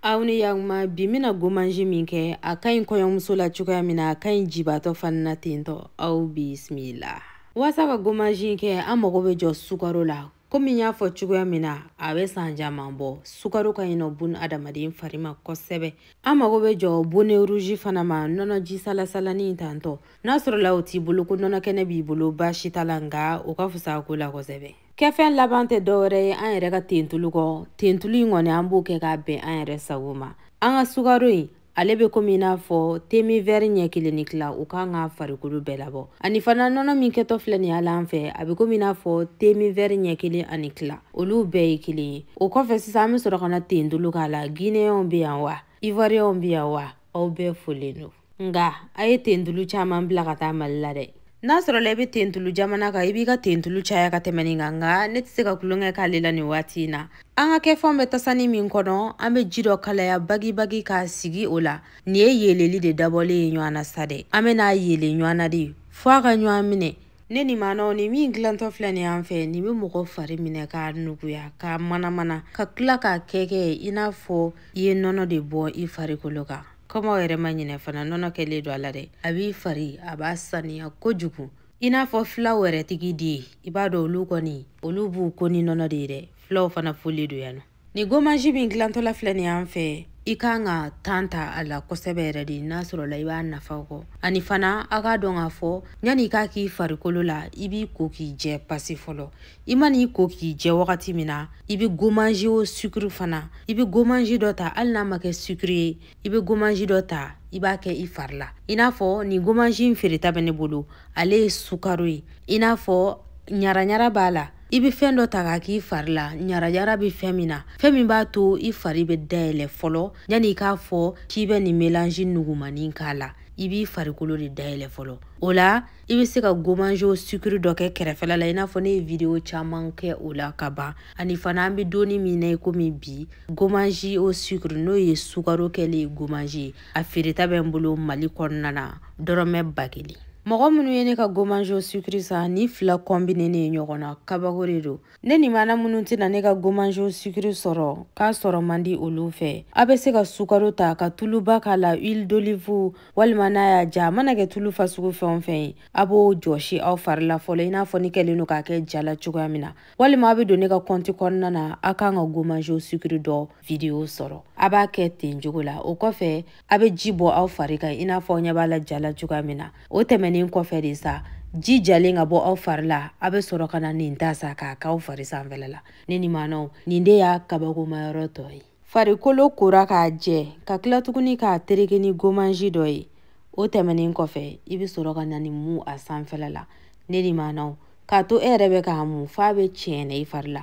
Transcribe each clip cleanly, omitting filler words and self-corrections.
Aw ni yakuma bi n bɛna gommage min kɛ a ka ɲi kɔɲɔmuso la cogoya min na a ka ɲi jibatɔ fana na ten tɔ. Aw bisimila. Walasa ka gommage in kɛ an mago bɛ jɔ sukaro la. Komi n y'a fɔ cogoya min na a bɛ san caman bɔ, sukaro ka ɲi nɔ bun adamaden fari ma kosɛbɛ. An mago bɛ jɔ bonnet rouge fana ma, nɔnɔ ji salasalani tantɔ. N'a sɔrɔla o t'i bolo ko nɔnɔ kɛnɛ b'i bolo baasi t'a la, nka o ka fisa ko la kosɛbɛ. Kɛfɛn laban tɛ dɔwɛrɛ ye an yɛrɛ ka tentulu kɔ. Tentulu in kɔni an b'o kɛ k'a bɛn an yɛrɛ sago ma. An ka sukaro in ale bɛ komi i n'a fɔ temi vɛri ɲɛ kelen ni tila, o kan ka farikolo bɛɛ labɔ. Ani fana nɔnɔ min kɛtɔ filɛ nin ye ala an fɛ, a bɛ komi i n'a fɔ temi vɛri ɲɛ kelen ani tila, olu bɛɛ ye kelen ye. O kɔfɛ sisan an bɛ sɔrɔ ka na tentulu k'a la. Guinéenw bɛ yan wa, Ivoirienw bɛ yan wa, aw bɛɛ folen don. Nka a ye tentulu caman bila ka taa Mali la dɛ. N'a sɔrɔla i bɛ tentulu jamana kan, i b'i ka tentulu caya ka tɛmɛ nin kan, nka ne tɛ se ka tulonkɛ k'ale la nin waati in na. An ka kɛfɛnw bɛ tasani min kɔnɔ, an bɛ ji dɔ kalaya bagibagi k'a sigi o la. Nin ye yeeleli de dabɔlen ye ɲɔgɔn na sa dɛ. An bɛ n'a yeele ɲɔgɔn na de fo a ka ɲɔgɔn minɛ. Ne ni maanaw ni min dilantɔ filɛ nin y'an fɛ, nin bɛ mɔgɔ fari minɛ k'a nuguya, k'a manamana, ka tila k'a kɛ i n'a fɔ i ye nɔnɔ de bɔ i farikolo kan. Komi aw yɛrɛ ma ɲinɛ fana, nɔnɔ kɛlen don a la dɛ. A b'i fari, a b'a saniya kojugu. I n'a fɔ filaw yɛrɛ tigi den, i b'a dɔn olu kɔni, olu b'u ko ni nɔnɔ de ye dɛ. Filaw fana foli don yan nɔ. Ni gommage min dilantɔla filɛ nin y'an fɛ, i kan ka tan ta a la kosɛbɛ yɛrɛ de, n'a sɔrɔla i b'a nafa kɔ. Ani fana a k'a dɔn k'a fɔ yanni i k'a k'i farikolo la, i b'i ko k'i jɛ pasi fɔlɔ. I man'i ko k'i jɛ wagati min na, i bɛ gommage au sucre fana, i bɛ gommage dɔ ta, hali n'a ma kɛ sucre ye, i bɛ gommage dɔ ta, i b'a kɛ i fari la. I n'a fɔ nin gommage in feereta bɛ ne bolo, ale ye sukaro ye. I n'a fɔ ɲaraɲara b'a la, i bɛ fɛn dɔ ta k'a k'i fari la, ɲaraɲara bɛ fɛn min na, fɛn min b'a to i fari bɛ dayɛlɛ fɔlɔ yanni i k'a fɔ k'i bɛ nin mélange nugumanin k'a la. I b'i farikolo de dayɛlɛ fɔlɔ. O la i bɛ se ka gommage au sucre dɔ kɛ kɛrɛfɛla la, i n'a fɔ ne ye vidéo caman kɛ o la ka ban. Ani fana an bɛ donni min na i komi bi, gommage au sucre n'o ye sukaro kɛlen ye gommage ye, a feereta bɛ n bolo Mali kɔnɔna na dɔrɔmɛ 1000. Mɔgɔ minnu ye ne ka gommage au sucre san, ni fila combiner ne ye ɲɔgɔn na, kabako de don. Ne ni maana minnu tɛna ne ka gommage au sucre sɔrɔ k'a sɔrɔ man di olu fɛ, a bɛ se ka sukaro ta ka tuluba k'a la, huile d'olive walima n'a y'a ja, a mana kɛ tulu fasugu fɛn o fɛn ye, a b'o jɔsi aw fari la fɔlɔ, i n'a fɔ ni kɛlen don k'a kɛ ja la cogoya min na. Walima a bɛ don ne ka compte kɔnɔna na, a kan ka gommage au sucre dɔ vidéo sɔrɔ, a b'a kɛ ten cogo la. O kɔfɛ a bɛ ji bɔ aw fari kan, i n'a fɔ aw ɲɛ b'a la ja la cogoya min na. O tɛmɛnen kɔfɛ de sa, ji jalen ka bɔ aw fari la, a bɛ sɔrɔ ka na nin ta sa k'a k'aw fari sanfɛla la. Ne ni maanaw, nin de y'a kabakoma yɔrɔ tɔ ye. Farikolo kora k'a jɛ, ka tila tuguni k'a tereke ni gommage dɔ ye. O tɛmɛnen kɔfɛ, i bɛ sɔrɔ ka na nin mu a sanfɛla la. Ne ni maanaw, k'a to e yɛrɛ bɛ k'a mu f'a bɛ tiɲɛ i fari la.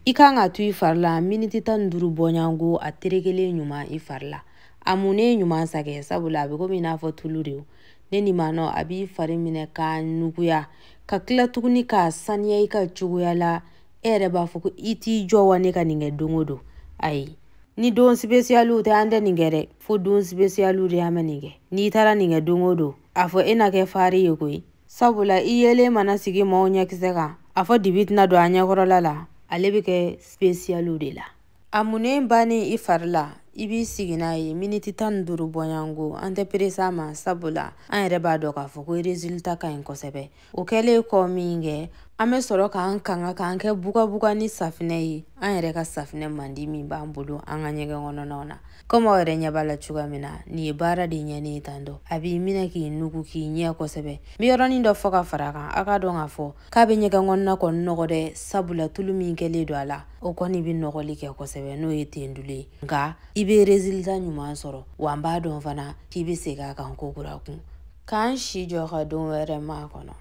I kan ka to i fari la miniti 15 bɔɲɔgɔnko, a terekelen ɲuman i fari la. A munnen ɲuman sa kɛ, sabula a bɛ komi i n'a fɔ tulu de ye. Ne ni maanaw, a b'i fari minɛ k'a nuguya, ka tila tuguni k'a saniya i ka cogoya la. E yɛrɛ b'a fɔ ko i t'i jɔ wa ne ka nin kɛ don o don. Ayi, ni don spécialiw tɛ, an tɛ nin kɛ dɛ. Fo don spécialiw de an bɛ nin kɛ. N'i taara nin kɛ don o don, a fɔ e na kɛ fari ye koyi. Sabula i yelen mana sigi maaw ɲɛkisɛ kan, a fɔ dibi tɛna don a ɲɛkɔrɔla la, ale bɛ kɛ spécialiw de la. A munnen bannen i fari la, i b'i sigi n'a ye miniti 15 bɔɲɔgɔnko. An tɛ perese a ma, sabula an yɛrɛ b'a dɔn k'a fɔ ko résultat ka ɲi kosɛbɛ. O kɛlen kɔ min kɛ, an bɛ sɔrɔ k'an kanga k'an kɛ bugabuga ni safinɛ ye, an yɛrɛ ka safinɛ mandi min b'an bolo an ka ɲɛgɛn kɔnɔnaw na. Komi aw yɛrɛ ɲɛ b'a la cogoya min na, nin ye baara de ɲɛnen ye tan tɔ. A b'i minɛ k'i nugu k'i ɲɛ kosɛbɛ. N bɛ yɔrɔnin dɔ fɔ ka fara a kan, a k'a dɔn k'a fɔ k'a bɛ ɲɛgɛn kɔnɔna kɔni nɔgɔ dɛ, sabula tulu min kɛlen don a la, o kɔni bɛ nɔgɔli kɛ kosɛbɛ, n'o ye tendulu ye. Nka i bɛ résultat ɲuman sɔrɔ, wa n b'a dɔn fana k'i bɛ segin a kan ko kura kun. K'an si jɔ ka don wɛrɛ maa kɔnɔ.